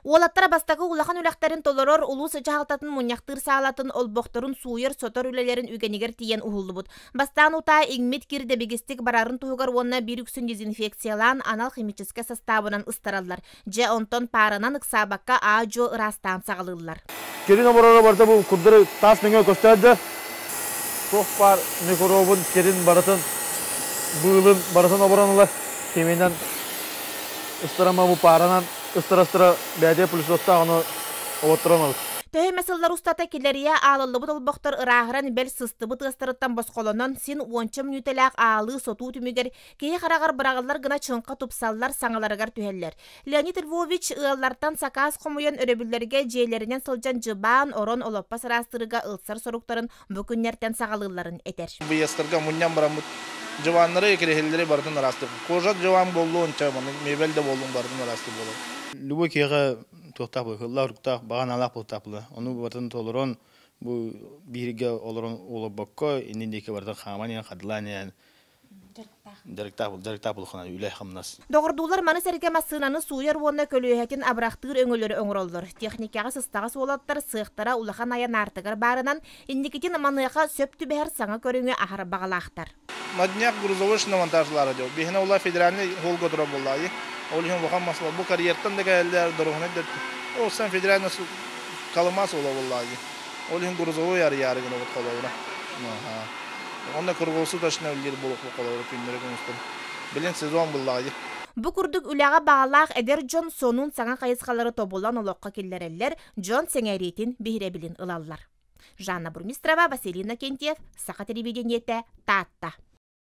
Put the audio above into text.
Уолаттара бастакы улахан үлэхтэрин толорор улуус дьаһалтатын мунньахтыыр саалатын олбохторун сууйар-сотор үлэлэрин үгэнигэр тиийэн уһуллубут. Бастаан утаа иҥмит кир дэбигистик барарын туһугар уонна биир үксүн дезинфекциялаан анал химическэй састаабынан ыстараллар. Дьэ, онтон пааранан ыксаабакка аа-дьуо ыраастаан саҕалыыллар. Кирин обороро барыта бу курдары таас нөҥүө көстөөт да, туох баар микробун, кирин барытын, быылын барытын оборон ылар. Химинэн ыстарама бу пааранан ыстара-ыстара бэйэтэ пылесоттаах ону оботторон ылар. Төһө эмэ сыллар устата килэрийэ аалыллыбыт олбохтор ырааһыран бэл сыстыбыт ыастарыттан босхолонон син уонча мүнүүтэлээх аалыы-сотуу түмүгэр киһи хараҕар быраҕыллар гына чыҥха тупсаллар, саҥаларыгар түһэллэр. Леонид Львович ыаллартан сакаас хомуйан өрөбүллэргэ дьиэлэринэн сылдьан дьыбаан, орон, олоппос ыраастыырга ылсар соруктарын бу күннэртэн саҕалыылларын этэр. Быйастарга мунньан бараммыт дьыбааннары, кирэһиллэри барытын ыраастык. Кожа дьыбаан буоллун, чэ, мебель да буоллун барытын ыраастык буолар. Любой киһиэхэ туохтаах быһыылаах, уруктаах, баҕаналаах буолтаах була. Ону барытын толорон, бу бииргэ олорон олорбокко, иннин диэки барытын хааман иһэн, хадылаан иһэн Дьарыктаах дьарыктаах булхана үлэ-хамнас. Доҕордуулар маны сэргэ массыынаны сууйар уонна көлүөһэтин абырахтыыр өҥөлөрү оҥороллор. Техникаҕа сыстаҕас уолаттар сыахтара улахан айан аартыгар баарынан, инникитин маныаха сөп түбэһэр саҥа көрүҥү аһар баҕалаахтар. На днях грузовой шиномонтажлара дьол. Биһине ула федеральный холга турар буоллаайы. Ол иһин улахан масла бу карьертан да кэлэллэр, дорогунай да ол сан федеральный Колыма суола буоллаайы. Ол иһин грузовой арыйаары гынабыт холобура. Онно круглосуточно үлэлиир буолуохпут холобура күннэри күнүстэн. Билин сезон буллаҕа Бу курдук үлэҕэ баҕалаах эдэр дьон сонун саҥа хайысхалары тобулан олоххо киллэрэллэр, дьон сэҥээриитин, биһирэбилин ылаллар. Жанна Бурмистрова, Василий Иннокентьев, Саха телевидениетэ, Таатта.